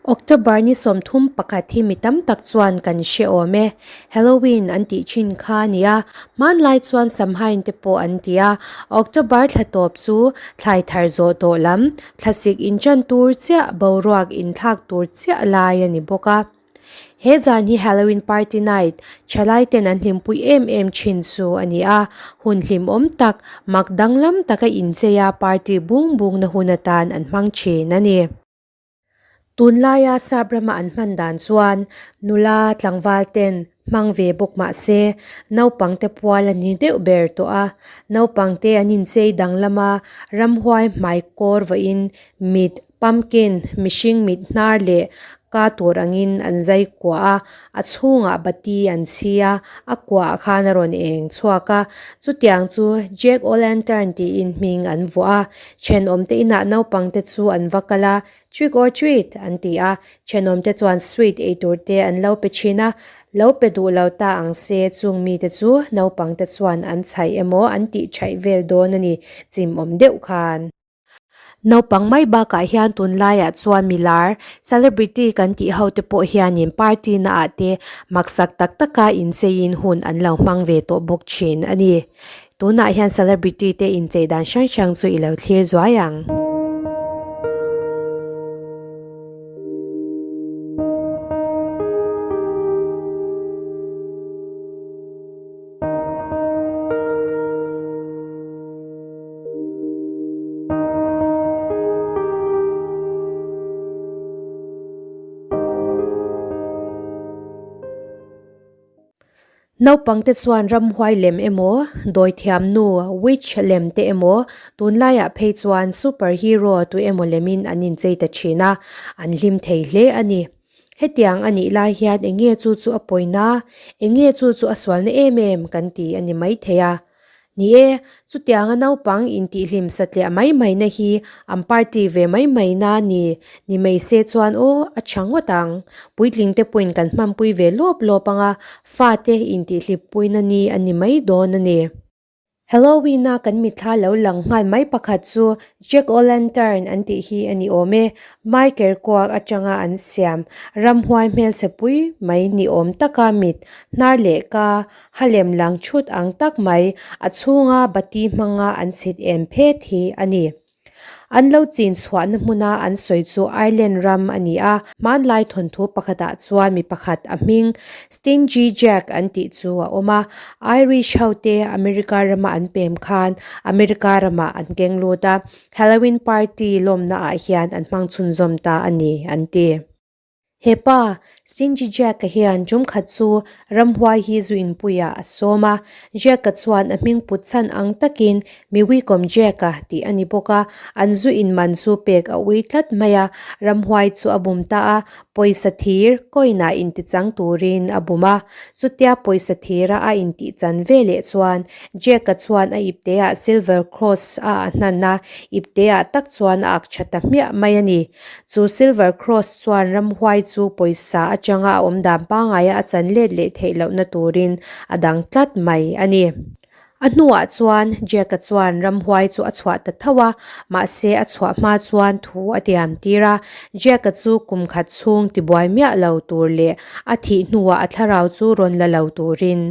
October ni 31 hi mi tam tak chuan kan hre awm e. Halloween an tih thin kha a ni a, hmanlai chuan Samhain te pawh an ti a. October thla tawp chu thlai thar zawh tawh lam, thlasik inṭan tur chiah, boruak inthlak tur chiah lai a ni bawk a. He zan hi Halloween party night, thalai ten an hlimpui em em thin chu a ni a, hun hlimawm tak, mak danglam taka inchei a party bung bungna hun atan an hmang thin a ni. Tunlaia sap rama an hman dan chuan nula tlangval ten hmang ve bawk mah se, naupang te pual a ni deuh ber tawh a, naupang te an inchei danglam a, ramhuai hmai kawr vawiin mit Pumpkin, mihring mit hnar leh ka tur angin an zai kuah a, a chhungah bati an chhi a, a kuahah khan a rawn eng chhuak a. Chutiang chu Jack O'Lantern tiin hming an vuah a, thenawmte inah naupangte chu an va kal a, Trick or treat an ti a, thenawmte chuan sweet ei tur te an lo pe thin a, lo pe duh lo ta ang se chung mite chu naupangte chuan an chhaih emaw an tihchhaih vel dawn a ni, chimawm deuh khan. Naupang mai bakah hian tunlaiah chuan milar, celebrity kan tih ho te pawh hianin party naah te maksak tak taka incheiin hun an lo hmang ve tawh bawk thin a ni. Tunah hian celebrity te inchei dan hrang hrang chu i lo thlir zuai ang. Naupangte chuan ramhuai lem emaw, dawithiam nu, witch, lem te emaw, tunlaiah phei chuan super hero tu emaw lemin an inchei ta thin a, an hlim thei hle a ni. Hetiang a nih lai hian eng nge chu chu a pawina, eng nge chu chu a sualna em em kan ti a ni maithei a. Ni e, chutianga naupang intihhlim satliah mai maina hi an party ve mai maina ni ni mai se chuan aw a tha ngawt ang. Puitling te pawhin kan hmanpui ve lawp lawp ang a, fate intihhlippuina ni a ni mai dawn a ni. Halloween-a kan mitthla lo lang nghal mai pakhat chu Jack O'Lantern an tih hi a ni awm e. Maiker kuak atanga an siam ramhuai hmelchhe pui mai ni awm taka mit hnar leh ka Ha lem lang chhut ang tak mai, a chhunga bati hmanga an chhit em phet hi a ni. An lo chin chhuahna hmuna an sawi chu Ireland ram a ni a, hmanlai thawnthu pakhatah chuan mi pakhat a hming Stingy Jack an tih chu a awm a. Irish hote America rama an pem khan America ramah an keng lut a, Halloween party lawmnaah hian an hmang chhunzawm ta a ni, an ti. He pa, Stingy Jack-a hian tum khat chu ramhuai hi zu inpuiah a sawm a. Jack-a chuan a hming put chhan ang takin Miwikawm Jack-a tih a ni bawk a, an zu inman chu pek a ui tlat mai a. Ramhuai chu a bum ta a, pawisa thir, coin-ah intichang turin a bum a. Chutia pawisa thira a intihchan ve leh chuan Jack-a chuan a ipteah silver cross a a hnan a, ipteah tak chuan a ak tha ta hmiah mai a ni. Chu Silver Cross chuan ramhuai chu pawisa atanga a awm dan pangaia a chan let leh theih lohna turin a dang tlat mai a ni. A hnuah chuan Jack-a chuan ramhuai chu a chhuah ta tho a, mahse a chhuah hma chuan thu a tiam tir a. Jack-a chu kum khat chhung tibuai miah lo tur leh a thih hnuah a thlarau chu rawn la lo turin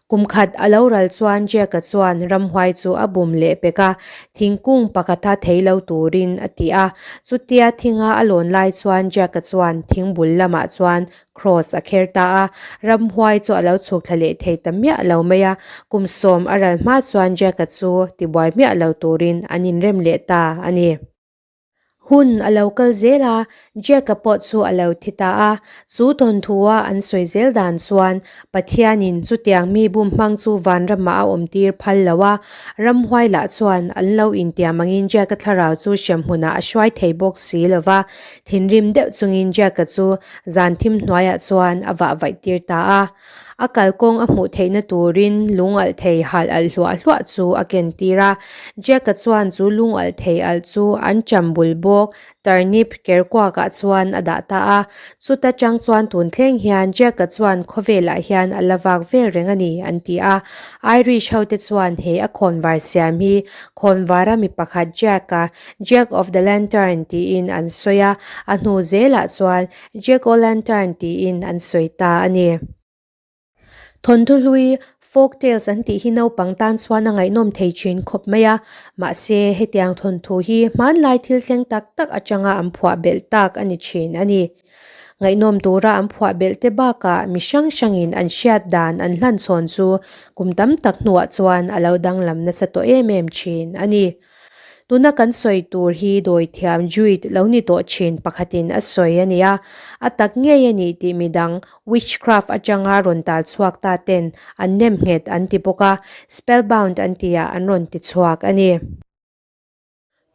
Kum khat a lo ral chuan Jack-a chuan ramhuai chu a bum leh pek a, thingkung pakhata thei lo turin a ti a. Chutia thinga a lawn lai chuan Jack-a chuan thing bul lamah chuan cross a kher ta a, ramhuai chu a lo chhuk thla leh thei ta miah lo mai a. Kum sawm a ral hma chuan Jack-a chu tibuai miah lo turin an inrem leh ta a ni. Hun a lo kal zel a, Jack-a pawh chu a lo thi ta a. Chu thawnthu-a an sawi zel dan chuan Pathianin chutiang mi bum hmang chu vanramah a awmtir phal lo a, ramhuai lah chuan an lo intiam angin Jack-a thlarau chu hremhmunah a hruai thei bawk si lo va. Thinrim deuh chungin Jack-a chu zan thim hnuaiah chuan a vah vaih tir ta a. A kalkawng a hmuh theihna turin lung alh thei halh alh hluah hluah chu a ken tir a. Jack-a chuan chu lung alh thei alh chu an cham bul bawk turnip ker kuakah chuan a dah ta a. Chuta tang chuan tun thleng hian Jack-a chuan khawvelah hian a la vak vel reng a ni, an ti a. Irish hote chuan he a khawnvar siam hi khawnvara mi pakhat Jack-a Jack of the Lantern tiin an sawi a, a hnu zelah chuan Jack o Lantern tiin an sawi ta a ni. Thawnthu hlui, folk tales an tih hi naupang tan chuan a ngaihnawm thei thin khawp mai a, mahse hetiang thawnthu hi hmanlai thil thleng tak tak atanga an phuah belh tak a ni thin a ni. Ngaihnawm tura an phuah belh te bakah mi hrang hrangin an hriat dan an hlan chhawn chu kum tam tak hnuah chuan a lo danglam nasa tawh em em thin a ni. Tuna kan sawi tur hi dawithiam Druid lo ni tawh thin pakhatin a sawi a ni a, a tak ngei a ni tih midang witchcraft atanga rawn tal chhuak ta ten an nem nghet an ti bawk a, spellbound an tihah an rawn ti chhuak a ni.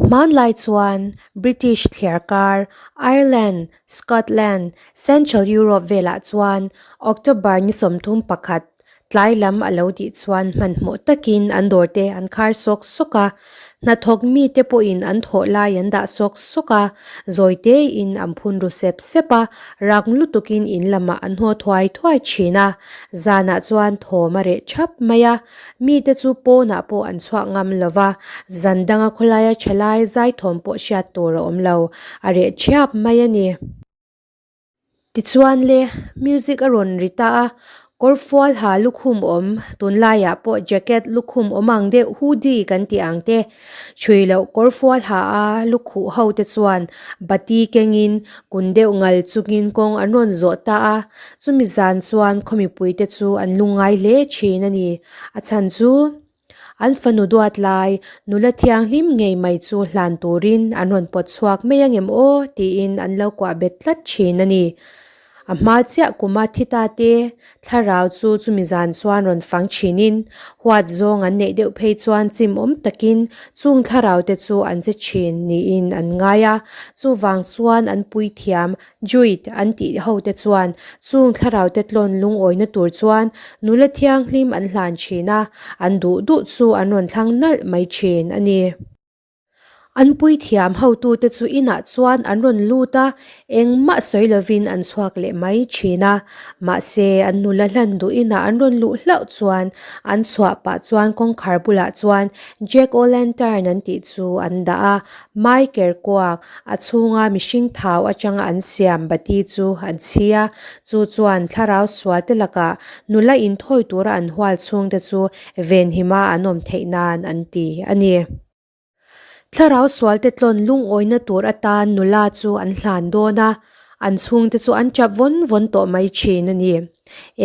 Hmanlai chuan British thliarkar Ireland, Scotland, Central Europe velah chuan October ni 31, Tlai lam a lo tih chuan hmanhmawh takin an dawr te an khar sawk sawk a, hnathawk mite pawhin an thawh lai an dah sawk sawk a, zawi tein an phun ru sep sep a, rak lutukin in lamah an haw thuai thuai thin a, zanah chuan thawm a reh thap mai a, mite chu pawnah pawh an chhuak ngam lo va, zan danga khawlaia thalai zaithawm pawh hriat tur a awm lo, a reh thiap mai a ni. Tichuan le, music a rawn ri ta a, kawrfual ha lukhum awm, tunlaiah pawh jacket lukhum awm ang deuh hoodie kan tih ang te, chhui loh kawrfual ha a lukhuh ho te chuan bati kengin kun deuh ngal chungin kawng an rawn zawh ta a, chumi zan chuan khawmipui te chu an lungngai hle thin a ni, a chhan chu. An fanu duat lai, nula thianghlim ngei mai chu hlan turin an rawn pawt chhuak mai angem aw tiin an lo kuah bet tlat thin a ni. A hma chiah kuma thi ta te thlarau chu chumi zan chuan rawn fang thinin huat zawng an neih deuh phei chuan chim awm takin chung thlarau te chu an che thin niin an ngai a, chuvang chuan an puithiam Druid an tih ho te chuan chung thlarau te tlawn lungawina tur chuan nula thianghlim an hlan thin a, an duh duh chu an rawn thlang nalh mai thin a ni. An puithiam hotute chu inah chuan an rawn lut a, engmah sawi lovin an chhuak leh mai thin a. Mahse, an nula hlan duh inah an rawn luh hlauh chuan an chhuah pah chuan kawngkhar bulah chuan Jack o' Lantern an tih chu an dah a, Mai ker kuak, a chhunga mihring thau atanga an siam bati chu an chhi a, chu chuan thlarau sual te lakah nula inthawi tura an hual chhungte chu venhima an awm theih nan an ti a ni. Thlarau sual te tlawn lungawina tur atan nula chu an hlan dawn a, an chhungte chu an chap vawn vawn tawh mai thin a ni.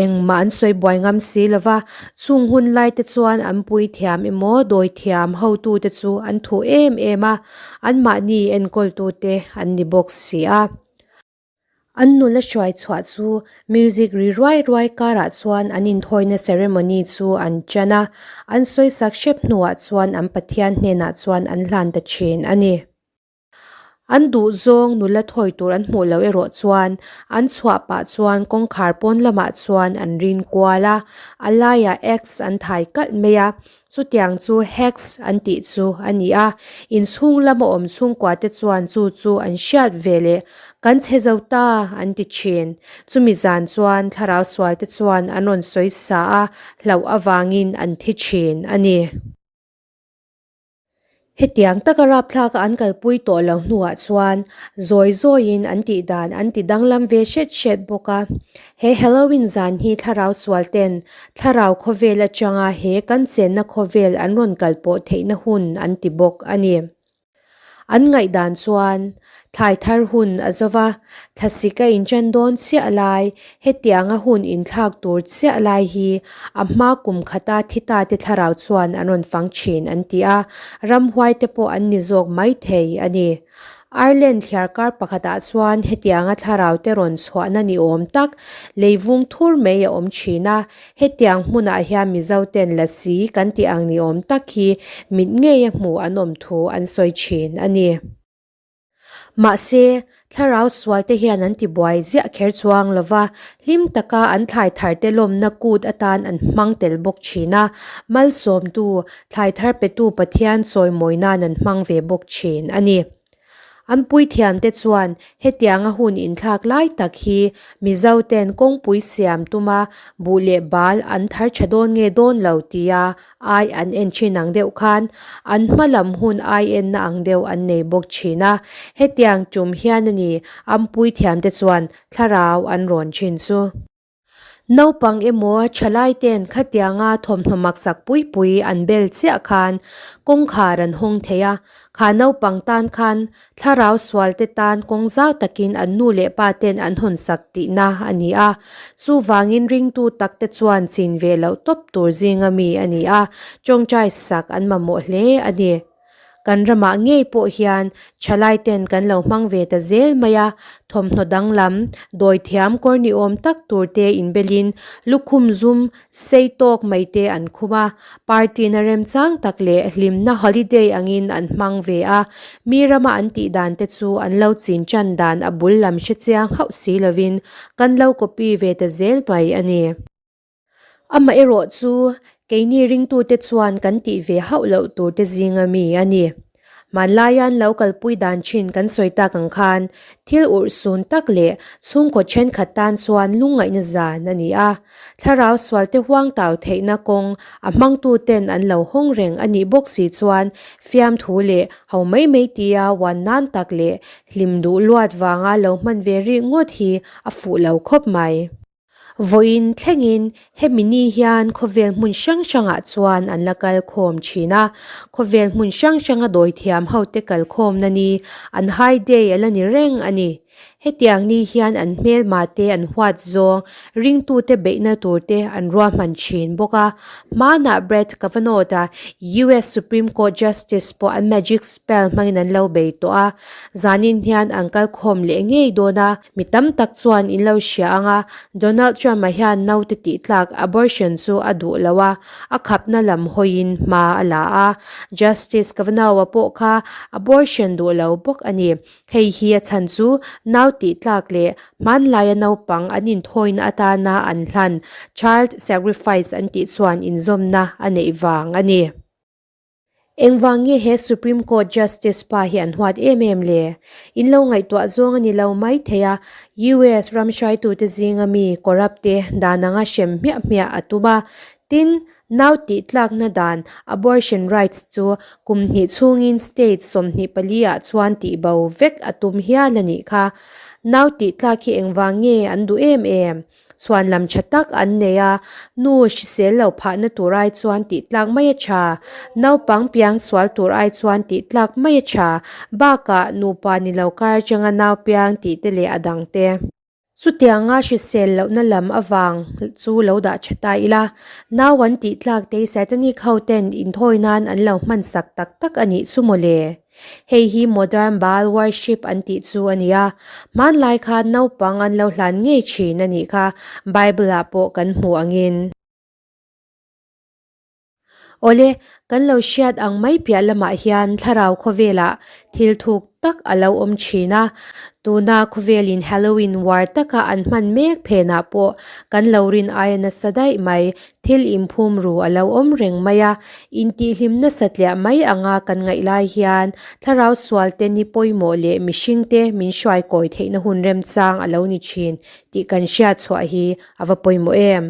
Engmah an sawi buai ngam si lo va, chung hun lai te chuan an puithiam emaw dawithiam hotute chu an thuh em em a, anmahni enkawltute an ni bawk si a. An nula hruai chhuah chu music ri ruai ruai karah chuan an inthawina ceremony chu an tan a, an sawisak hrep hnuah chuan an Pathian hnenah chuan an hlan ta thin a ni. An duh zawng nula thawi tur an hmuh loh erawh chuan an chhuah pah chuan kawngkhar pawn lamah chuan an rin kual a, a laiah X an thai kalh mai a, chutiang chu hex an tih chu a ni a, inchhung lama awm chhungkua te chuan chu chu an hriat ve leh kan chhe zo ta an ti thin. Chumi zan chuan thlarau sual te chuan an rawn sawi sa a, hlauh avangin an thi thin a ni. Hetiang taka rapthlaka an kalpui tawh lo hnuah chuan zawi zawiin an tih dan an ti danglam ve hret hret bawk a. He Halloween zan hi thlarau sual ten thlarau khawvel atanga he kan chenna khawvel an rawn kalpawh theihna hun an ti bawk a ni. An ngaihdan chuan thlai thar hun a zo va, thlasik a inṭan dawn chiah lai, hetianga hun inthlak tur chiah lai hi a hma kum khata thi ta te thlarau chuan an rawn fang thin an ti a, ramhuai te pawh an ni zawk mai thei a ni. Ireland thliarkar pakhatah chuan hetianga thlarau te rawn chhuahna ni awm tak leivung thur mai a awm thin a, Hetiang hmunah hian Mizo ten lasi kan tih ang ni awm tak hi mit ngeia hmuh an awm thu an sawi thin a ni. Mahse, thlarau sualte hian an tibuai ziah kher chuang lo va, hlim taka an thlai tharte lawmna kut atan an hmang tel bawk thin a, malsawmtu, thlai thar petu Pathian chawimawi nan an hmang ve bawk thin a ni. An puithiamte chuan hetianga hun inthlak lai tak hi Mizoten kawngpui siam tuma buh leh bal an thar tha dawn nge dawn lo tia ai an en thin ang deuh khan an hma lam hun ai enna ang deuh an nei bawk thin a. Hetiang tum hian a ni an puithiamte chuan thlarau an rawn thin chu. Naupang emaw thalaiten khatianga thawmhnaw maksak pui pui an bel chiah khan kawngkhar an hawng thei a, kha naupang tan khan thlarau sualte tan kawng zau takin an nu leh pa ten an hawnsak tihna a ni a. Chuvangin ringtu takte chuan chin ve loh tawp tur zinga mi a ni a, tawngtai sak an mamawh hle a ni. Kan ramah ngei pawh hian thalai ten kan lo hmang ve ta zel mai a, thawmhnaw danglam, dawithiam kawr ni awm tak tur te inbelin lukhum zum sei tawk mai te an khum a, party na remchang tak leh hlimna holiday angin an hmang ve a, mi rama an tih dan te chu an lo chin chan dan a bul lam hre chiang hauh si lovin kan lo copy ve ta zel mai a ni. Amaherawh chu keini ringtute chuan kan tih ve hauh loh tur te zinga mi a ni. Hmanlaia an lo kalpui dan thin kan sawi tak ang khan thil urhsun tak leh chhungkaw thenkhat tan chuan lungngaihna zan a ni a. Thlarau sualte huangtau theihna kawng a hmangtuten an lo hawng reng a nih bawk si chuan fiamthu leh ho mai mai tia uan nan tak leh hlim duh luat vanga lo hman ve rih ngawt hi a fuh lo khawp mai. Vawiin thlengin hemi ni hian khawvel hmun hrang hrangah chuan an la kal khawm thin a, khawvel hmun hrang hranga dawithiam hote kal khawmna ni an high day a la ni reng a ni. Hetiang ni hian an hmelma te an huat zawng ringtute beihna tur te an ruahman thin bawk a. Hmanah Brett Kavanaugh-a US Supreme Court Justice pawh an magic spell hmangin an lo bei tawh a, zanin hian an kal khawm leh ngei dawn a. Mi tam tak chuan in lo hria ang a, Donald Trump-a hian naute tih tlak abortion chu a duh lo a, a khapna lam hawiin hma a la a. Justice Kavanaugh-a pawh kha abortion duh lo bawk a ni. Hei hi a chhan chu nau tih tlak leh hmanlaia naupang an inthawina atana an hlan child sacrifice an tih chuan inzawmna a neih vang a ni. Engvang nge he Supreme Court Justice pa hi an huat em em le? In lo ngaihtuah zawng a ni lo mai thei a, US ram hruaitute zinga mi corrupt te dan anga hrem hmiah hmiah a tum a. Tin, nau tih tlakna dan abortion rights chu kum hnih chhungin state 24 ah chuan tihbo vek a tum hial a nih kha. Nau tih tlak hi engvang nge an duh em em? Chhuan lam tha tak an nei a, nu hrisel lo phahna tur ai chuan tih tlak mai a tha, naupang piang sual tur ai chuan tih tlak mai a tha, bakah nupa ni lo kar atanga nau piang tih te leh a dang te. Chutianga hrisel lohna lam avang chu lo dah tha ta ila, nau an tih tlak te satanic ho ten inthawi nan an lo hman sak tak tak a nih chu mawle. Hei hi modern Baal worship an tih chu a ni a, hmanlai khan naupang an lo hlan ngei thin a nih kha Bible ah pawh kan hmu angin. Awle, kan lo hriat ang mai piah lamah hian thlarau khawvelah thil thuk tak a lo awm thin a, tuna khawvelin Halloween war taka an hman mek phenah pawh kan lo rin aia nasa daih mai Thil inphum ru a lo awm reng mai a, intihhlim nasa tliah mai anga kan ngaih lai hian thlarau sualte ni pawimawh leh mihringte min hruai kawi theihna hun remchang a lo ni thin tih kan hriat chhuah hi a va pawimawh em?